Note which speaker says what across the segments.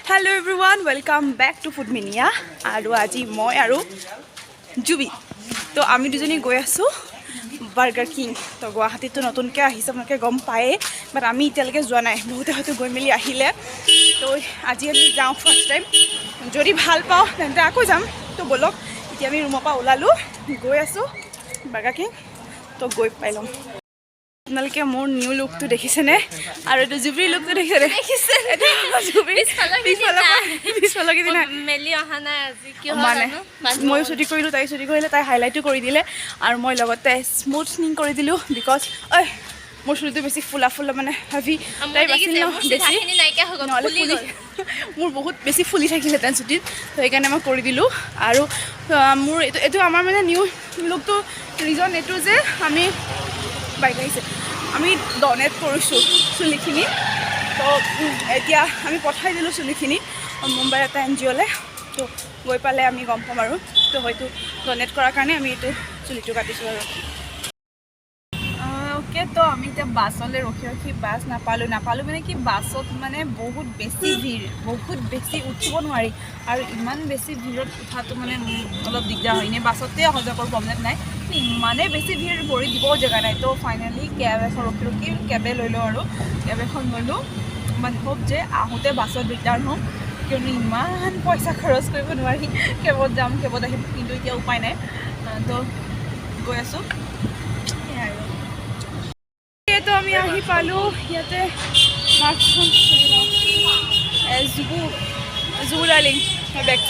Speaker 1: Hello everyone, welcome back to Food Mania. আৰু আজি মই আৰু জুবি, তো আমি দুজনী গৈ আছোঁ বাৰ্গাৰ কিং। তো গুৱাহাটীততো নতুনকৈ আহিছে, আপোনালোকে গম পায়েই, বাট আমি এতিয়ালৈকে যোৱা নাই। বহুতে হয়তো গৈ মেলি আহিলে। তো আজি আমি যাওঁ ফাৰ্ষ্ট টাইম। যদি ভাল পাওঁ তেন্তে আকৌ যাম। তো ব'লক, এতিয়া আমি ৰুমৰ পৰা ওলালোঁ, গৈ আছোঁ বাৰ্গাৰ কিং। তো গৈ পাই ল'ম। আপোনালোকে মোৰ নিউ লুকটো দেখিছেনে? আৰু এইটো জুবিৰ লুকটো দেখিছেনে?
Speaker 2: দেখিছে।
Speaker 1: এইটো জুবিৰ পিছফালৰখিনি নাই।
Speaker 2: মেলি অহা নাই আজি, কিয়
Speaker 1: মানে
Speaker 2: জানো? মানুহ
Speaker 1: ময়ো চুটি কৰিলোঁ, তাই চুটি কৰিলে, তাই হাইলাইটো কৰি দিলে আৰু মই লগতে স্মুথনিং কৰি দিলোঁ, because ঐ মোৰ চুলিটো বেছি ফুলা ফুলা, মানে হেভি
Speaker 2: মোৰ
Speaker 1: টাইপ আছিল
Speaker 2: দেখিছে,
Speaker 1: ন
Speaker 2: মোৰ
Speaker 1: বেছি
Speaker 2: চিধাখিনি নাইকিয়া হৈ গ'ল,
Speaker 1: নহ'লে
Speaker 2: ফুলি
Speaker 1: ফুলি
Speaker 2: গ'ল।
Speaker 1: মোৰ বহুত বেছি ফুলি থাকিলহেঁতেন চুটিত। তো সেইকাৰণে মই কৰি দিলোঁ। আৰু মোৰ এইটো আমাৰ মানে নিউ লুকটো ৰিজন এইটো যে আমি বাইক আহিছে, আমি ডনেট কৰিছোঁ চুলিখিনি। তো এতিয়া আমি পঠাই দিলোঁ চুলিখিনি মুম্বাইৰ এটা এনজিঅ'লৈ। তো গৈ পালে আমি গম পাম আৰু। তো হয়তো ডনেট কৰাৰ কাৰণে আমি এইটো চুলিটো কাটিছোঁ আৰু। অ'কে, তো আমি এতিয়া বাছলৈ ৰখি ৰখি বাছ নাপালোঁ। নাপালোঁ মানে কি, বাছত মানে বহুত বেছি ভিৰ, বহুত বেছি, উঠিব নোৱাৰি। আৰু ইমান বেছি ভিৰত উঠাটো মানে অলপ দিগদাৰ হয়। এনেই বাছতে অহা যোৱা কৰোঁ, প্ৰব্লেম নাই, কিন্তু ইমানেই বেছি ভিৰ, ভৰি দিবও জেগা নাই। তো ফাইনেলি কেব এখন ৰখি ৰখি কেবে লৈ লওঁ আৰু কেব এখন ল'লোঁ। মানে হোপ যে আহোঁতে বাছত ৰিটাৰ্ণ হ'ম, কিয়নো ইমান পইচা খৰচ কৰিব নোৱাৰি, কেবত যাম, কেবত আহিম। কিন্তু এতিয়া উপায় নাই। তো গৈ আছোঁ, সেয়াই আৰু। যিহেতু আমি আহি পালোঁ ইয়াতে, মাস্কখন জুবু জুবু ডাৰ্লিং বেক,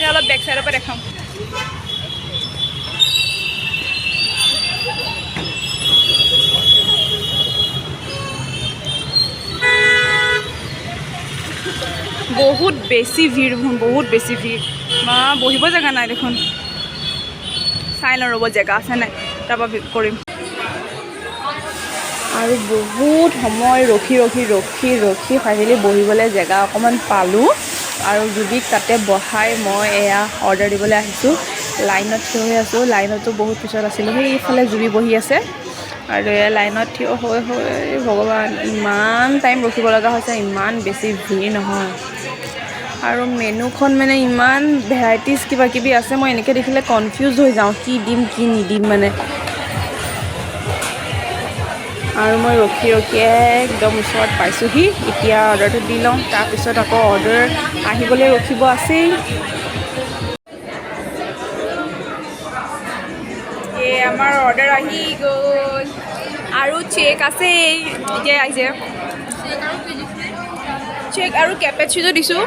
Speaker 1: অলপ বেক চাইডৰ পৰা দেখাম। বহুত বেছি ভিৰ দেখোন, বহুত বেছি ভিৰ। মা, বহিব জেগা নাই দেখোন। চাই লওঁ ৰ'ব, জেগা আছে নাই, তাৰপৰা কৰিম। আৰু বহুত সময় ৰখি ৰখি ৰখি ৰখি ফাইনেলি বহিবলৈ জেগা অকণমান পালোঁ আৰু জুবিক তাতে বহাই মই এয়া অৰ্ডাৰ দিবলৈ আহিছোঁ। লাইনত থিয় হৈ আছোঁ। লাইনতো বহুত পিছত আছিলোঁ। সেইফালে জুবি বহি আছে আৰু এয়া লাইনত থিয় হৈ হৈ, ভগৱান, ইমান টাইম ৰখিব লগা হৈছে, ইমান বেছি ভিৰ নহয়। আৰু মেনুখন মানে ইমান ভেৰাইটিজ কিবা কিবি আছে, মই এনেকৈ দেখিলে কনফিউজ হৈ যাওঁ, কি দিম কি নিদিম মানে। আৰু মই ৰখি ৰখি একদম ওচৰত পাইছোঁহি। এতিয়া অৰ্ডাৰটো দি লওঁ, তাৰপিছত আকৌ অৰ্ডাৰ আহিবলৈ ৰখিব আছেই। এই আমাৰ অৰ্ডাৰ আহি গ'ল আৰু চেক আছেই, এতিয়া আহিছে চেক আৰু কেপেচিটো দিছোঁ।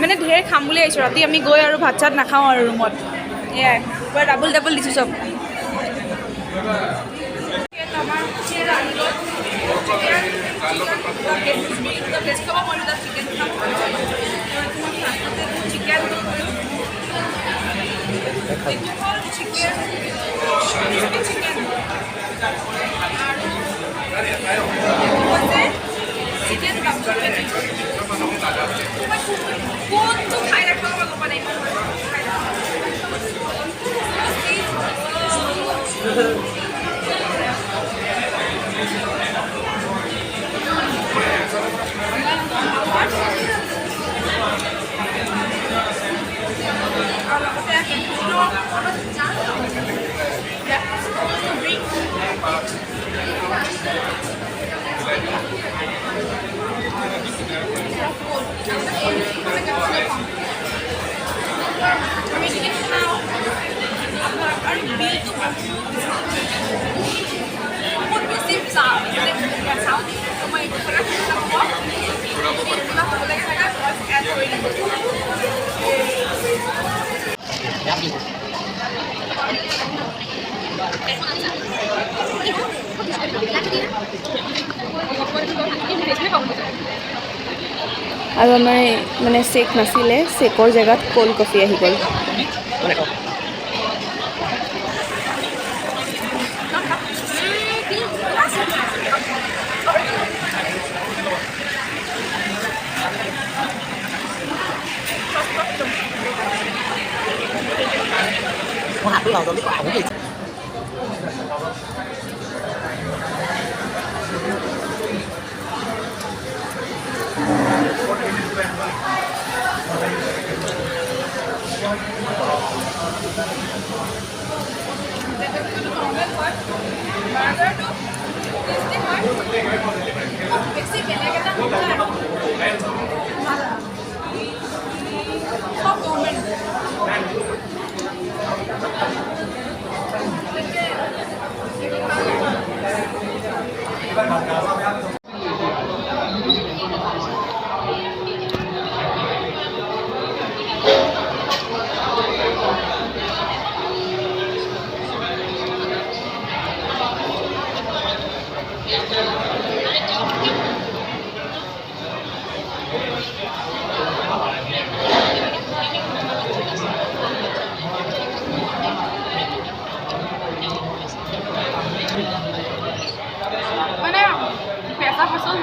Speaker 1: মানে ঢেৰ খাম বুলি আহিছোঁ। ৰাতি আমি গৈ আৰু ভাত চাত নাখাওঁ আৰু ৰুমত। এয়াই, পূৰা ডাবল ডাবল দিছোঁ চব। আমাৰ আহি গ'ল চিকেন, ভেজ খাব, মই দুটা চিকেন খাম। চিকেন, এইটো হ'ল চিকেন, ক্ৰিস্পি চিকেন আৰু এইটো হৈছে চিকেন কাবুল। মই কোনটো খাই দেখাব মই গম পোৱা নাই। খাই দেখাম। আৰু লগতে ড্ৰিংক। আমি যদি খাওঁ আৰু বিলটো বহুত বেছি মানে চাওঁ, মই এইটো কথা কিবা হ'ব লাগে থাকে, এড কৰি দিম।
Speaker 3: আৰু আমাৰ মানে চেক নাছিলে, চেকৰ জেগাত ক'ল্ড কফি আহি গ'ল।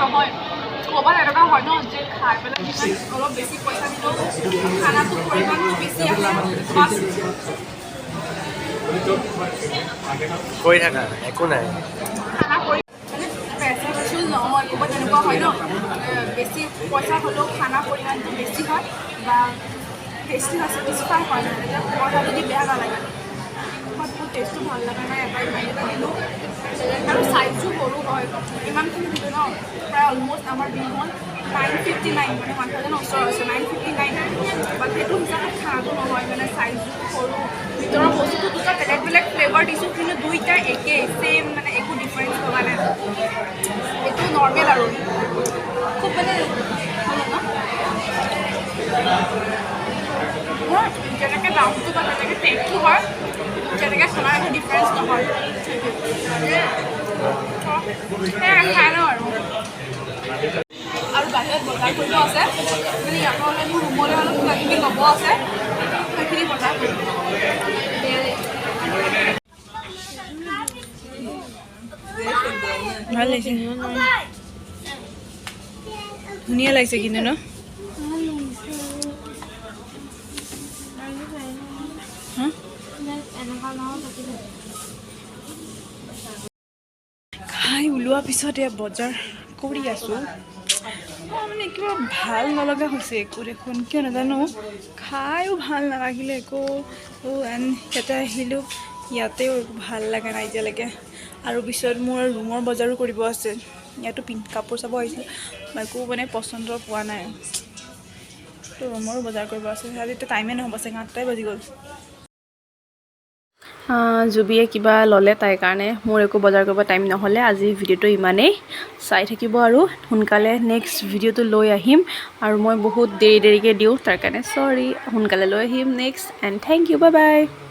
Speaker 1: নহয়। ক'ৰবাত এনেকুৱা হয় ন যে খাই পেলাই যিমান অলপ বেছি পইচা দিলেও খানাটো পৰিমাণটো বেছি আহে বা
Speaker 4: কৈ থাকা, একো নাই।
Speaker 1: খানা পৰি মানে পইচা বচুল নহয়। ক'ৰবাত তেনেকুৱা হয় ন, বেছি পইচা হ'লেও খানা পৰিমাণটো বেছি হয় বা টেষ্টি হয়, ছেটিছফাই হয়। মানে তেতিয়া পৰঠাটো দি বেয়া নালাগে। বাট মোৰ টেষ্টটো ভাল লগা নাই। এটা ইমান এটা দিলোঁ আৰু চাইজো সৰু হয়। ইমানখিনি দিলোঁ ন, প্ৰায় অলমষ্ট আমাৰ বিল হ'ল 959, মানে 1000 ওচৰ হৈছে, 959। বাট সেইটো হিচাপত খানাটো নহয়, মানে চাইজো সৰু, ভিতৰৰ বস্তুটো দুটা বেলেগ বেলেগ ফ্লেভাৰ দিছোঁ, কিন্তু দুইটা একেই ছেইম, মানে একো ডিফাৰেঞ্চ লগা নাই। এইটো নৰ্মেল আৰু খুব মানে ভাল ন। মোৰ যেনেকৈ দামটো বা যেনেকৈ টেষ্টটো হয়, তেনেকৈ খানাৰ একো ডিফাৰেঞ্চ নহয়। সেয়াই খাই লওঁ আৰু। আৰু বাহিৰত বজাৰ কৰিব আছে, মানে ইয়াৰ পৰা ওলাই মোৰ ৰুমলৈ অলপ কিবা কিবি ল'ব আছে, সেইখিনি বজাৰ কৰিম। ভাল লাগিছে, ধুনীয়া লাগিছে কিন্তু ন? হা?
Speaker 2: এনেকুৱা নহয় পাতি।
Speaker 1: খাই ওলোৱা পিছত এয়া বজাৰ কৰি আছোঁ। অঁ, মানে কিবা ভাল নলগা হৈছে একো দেখোন, কিয় নাজানো। খায়ো ভাল নালাগিলে একো। এণ্ড ইয়াতে আহিলোঁ, ইয়াতেও একো ভাল লগা নাই এতিয়ালৈকে। আৰু পিছত মোৰ ৰুমৰ বজাৰো কৰিব আছে। ইয়াতো পিন্ধ কাপোৰ চাব আহিছিলোঁ, মই একো মানে পচন্দ পোৱা নাই। তো ৰুমৰো বজাৰ কৰিব আছে। আজি এতিয়া টাইমে নহ'ব চাগে, 8টাই বাজি গ'ল।
Speaker 3: জুবিয়ে কিবা ল'লে তাইৰ কাৰণে, মোৰ একো বজাৰ কৰিব টাইম নহ'লে। আজি ভিডিঅ'টো ইমানেই। চাই থাকিব আৰু সোনকালে নেক্সট ভিডিঅ'টো লৈ আহিম। আৰু মই বহুত দেৰি দেৰিকৈ দিওঁ, তাৰ কাৰণে চৰি। সোনকালে লৈ আহিম next. And thank you, bye bye.